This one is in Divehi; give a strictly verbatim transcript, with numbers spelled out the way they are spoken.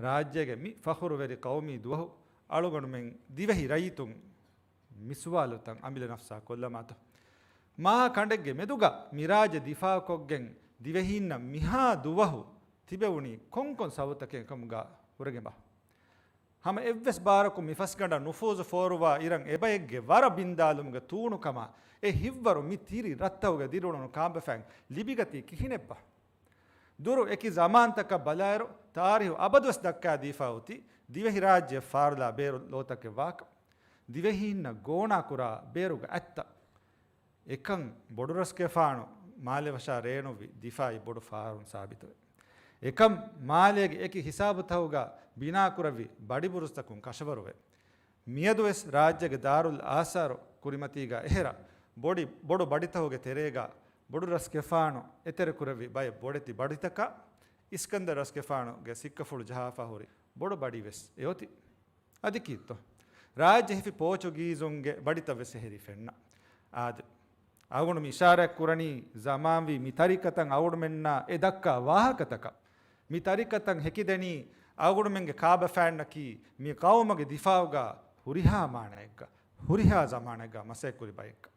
ރާއްޖޭގެ މި ފަޚުރުވެރި ޤައުމީ ދުވަހު އަޅުގަނޑުމެން ދިވެހި ރައްޔިތުން މި ސުވާލުތައް އަނބިލަ ނަފްސާ ކޮށްލަމާތޯ؟ މާ ކަނޑެއްގެ މެދުގަ މި ރާއްޖެ ދިފާޢުކޮށްގެން ދިވެހީންނަށް މިހާ ދުވަހު ތިބެވުނީ ކޮންކޮން ސަބަބުތަކެއް ކަމުގަ ހުރެގެނބާ؟ ހަމަ އެއްވެސް ބާރަކު މި ފަސްގަނޑަށް ނުފޫޒު ފޯރުވާ އިރަށް އެބައެއްގެ ވަރަށް ބިންދާލުމުގެ ތޫނުކަމާ އެ ހިތްވަރު މި ތިރި ރަށްތަކުގެ ދިރިއުޅުނު ކާބަފައިން ލިބިގަތީ ކިހިނެއްބާ؟ ދުރު އެކި ޒަމާންތަކަށް ބަލާއިރު، ތާރީހު އަބަދުވެސް ދައްކާދީފަ އޮތީ ދިވެހިރާއްޖެ ފާރުލާ ބޭރު ލޯތަކެއް ވާކަން. ދިވެހީންނަށް ގޯނާކުރާ ބޭރުގެ އަތްތައް. އެކަން ބޮޑުރަސްގެފާނު މާލެ ވަށާ ރޭނުއްވި ދިފާއީ ބޮޑު ފާރުން ސާބިތުވޭ. އެކަން މާލޭގެ އެކި ހިސާބުތަކުގަ ބިނާކުރެއްވި ބަޑިބުރުސްތަކުން ކަށަވަރުވޭ. މިއަދުވެސް ރާއްޖޭގެ ދާރުލް އާސާރު ކުރިމަތީގަ އެހެރަ ބޮޑި، ބޮޑު ބަޑިތަކުގެ ތެރޭގަ ބޮޑުރަސްގެފާނު އެތެރެކުރެއްވި ބައެއް ބޮޑެތި ބަޑިތަކަށް އިސްކަންދަރު ރަސްގެފާނުގެ ސިއްކަފުޅު ޖަހާފަ ހުރި ބޮޑު ބަޑިވެސް އެއޮތީ. އަދި ކީއްތޯ؟ ރާއްޖެ ހިފި ޕޯޗުގީޒުންގެ ބަޑިތައް ވެސް އެހެރީ ފެންނަ. އާދެ، އަޅުގަނޑު މި އިޝާރާތް ކުރަނީ ޒަމާންވީ މި ތަރިކަތައް އަޅުގަނޑުމެންނާ އެ ދައްކާ ވާހަކަތަކަށް. މި ތަރިކަތައް ހެކިދެނީ އަޅުގަނޑުމެންގެ ކާބަފައިންނަކީ މި ޤައުމުގެ ދިފާޢުގަ ހުރިހާ މާނައެއްގަ، ހުރިހާ ޒަމާނެއްގަ މަސައްކަތްކުރި ބައެއްގަ.